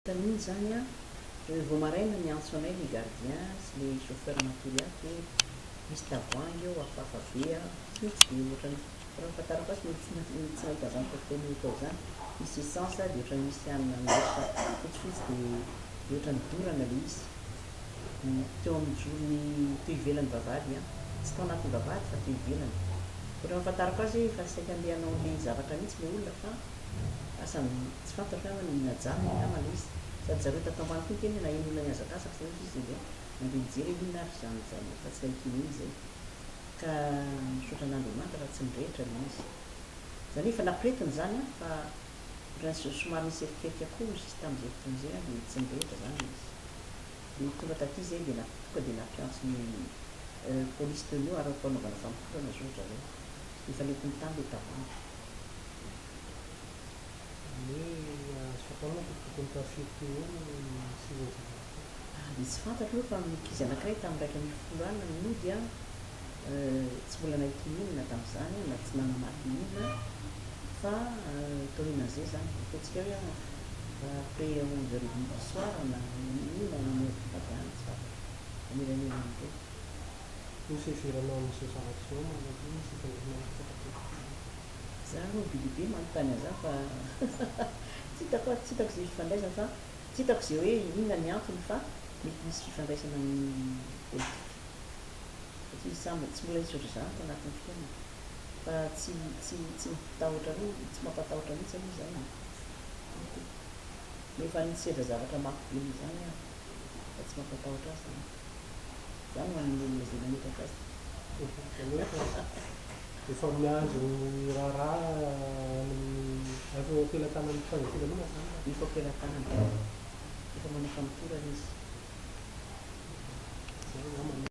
Tamin'iny izany an, vao maraina niantso anay le gardien sy le chauffeur natory ato hoe misy tavoahangy eo hafahafa be an, tsy tsy dia ohatran'ny raha ny fahafantarako azy mety tsy tsy nahita izany cocktail molotov izany, misy essence dia ohatran'ny misy hanina mihoatra fotsifotsy dia dia ohatran'ny dorana ilay izy teo amin'ny zorony teo ivelan'ny vavahady an, tsy tao anatin'ny vavahady fa teo ivelany. Ohatran'ny fahafantarako azy hoe efa saika andeha hanao an'ilay zavatra mihitsy ilay olona fa Asa tsy fantatro angamba ny najanony angamba ilay izy. Sady zareo tato ambany koa niteny hoe naheno olona nihazakazaka izay hozy izy dia nandeha nijery hoe inona ary izany zavatra tsy nahitiny iny izay. Ka misaotra an'Andriamanitra fa tsy nirehitra ilay izy. Izany hoe efa nampiretina izany an, fa ohatran'ny somary nisy erikerika koa hozy izy tamin'izay fotoana izay an, dia tsy nirehitra izany ilay izy. Dia tonga taty izay dia tonga dia nampiantso ny polisy teo no eo ary am-panaovana famotorana izao ry zareo. Efa nentiny tany ilay tavoahangy. Ny hoe azo fantarina fa tokony tamin'ny firy teo eo no nisian'izay zavatra izay. Dia tsy fantatro aloha fa ny ankizy anankiray tamin'ny 11 alina no nody an, tsy mbola nahita inona tamin'izany na tsy nanamaky inona fa taorianan'izay izany, ataontsika hoe après 11 heures et demie du soir na minuit na une heure du matin any tsy fantatro, anelanelan'ireo. Ny fiheveranao an'izao zavatra izao manao hoe misy ifandraisana amin'ny resaka politika izany? Za aloha be dia be manontany an'izany fa tsy hitako ary, tsy hitako izay fifandraisany fa tsy hitako izay hoe inona ny antony fa mety misy fifandraisana amin'ny politika satria samy tsy mbola nisy ohatr'izany tao anatin'ny fiainana fa tsy tsy tsy mampitahotra aloha tsy mampatahotra mihitsy aloha izany e! Efa nisedra zavatra mafy be noho izany aho fa tsy mampatahotra ahy izany. Izany ho an'ny olona izay nametraka azy. Izany hoe efa miandry ny raharaha any amin'ny efa eo am-pelatanan'ny mpitandro filaminana izany na? Efa am-pelatanana. Efa manao famotorana izy. Izay angamba no.